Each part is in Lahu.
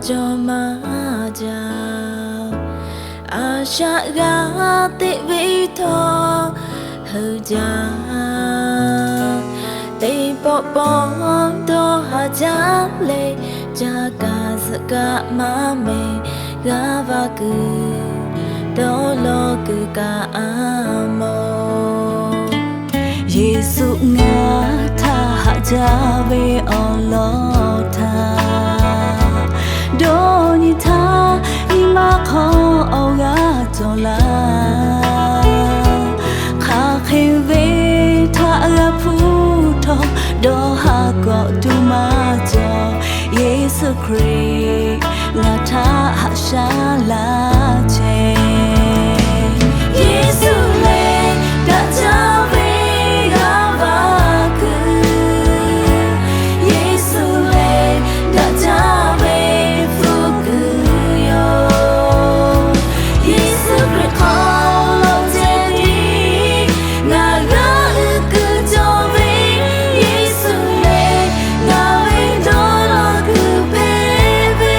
cawˬ maˇ jaˇ. A shaꞈ g'a teꞈ ve htawˇ heuˬ jaˇ. Teˇ pawˆ pawˆ dawˇ haˍ jaˇ leh, ca kaˬ suhˍ kaꞈ maˇ meh g'a va kuiˬ dawˇ law kuiˬ kaꞈ a mawˬ. Yeˍsuˆ ngaˬ htaꞈ haꞈ jaˇ ve awˬ lawn htaꞈ dawˇ nyi htaˇ, nyi ma hk'aw awˬ g'aˇ cawˬ laˇ. Hk'aˬ hk'e ve htaꞈ g'a hpuˇ htawˇ, dawˇ haˍ kawꞈ tuˬ maˇ cawˬ. Yeˍsuˆ Hkriꞈ ngaˬ htaꞈ haꞈ shaˉ laˇ chehˇ. Yeˍsuˆ lehˬ daꞈ jaˇ ve g'a va kuiˬ. Yeˍsuˆ lehˬ daꞈ jaˇ ve hpu kuiˬ yoˬ. Yeˍsuˆ Hkriꞈ hk'aw lo ceh tiˉ ngaˬ g'a uiˍ kuiˬ cawˬ ve. Yeˍsuˆ lehˬ ngaˬ ve dawˇ law kuiˬ hpehꞈ ve.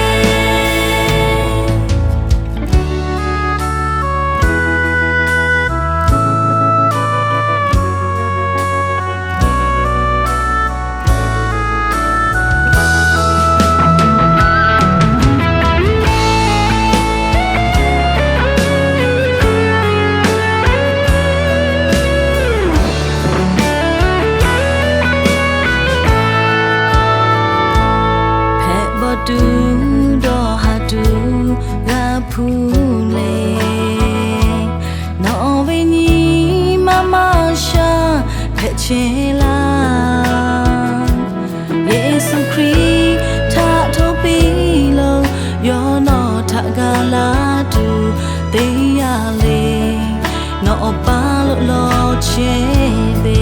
Hpehꞈ bawˬ tuˬ dawˇ haˍ tuˬ g'a hpuˇ leh, nawˬ ve nyi ma maˇ sha hpehꞈ chehˇ laˇ. Yeˍsuˆ Hkriꞈ htaꞈ htawˇ piˇ lo, yawˇ nawˬ htaꞈ ga laˇ tuˬ teˇ yanˇ le, nawˬ awˬ paˇ lo lawˬ chehˇ ve.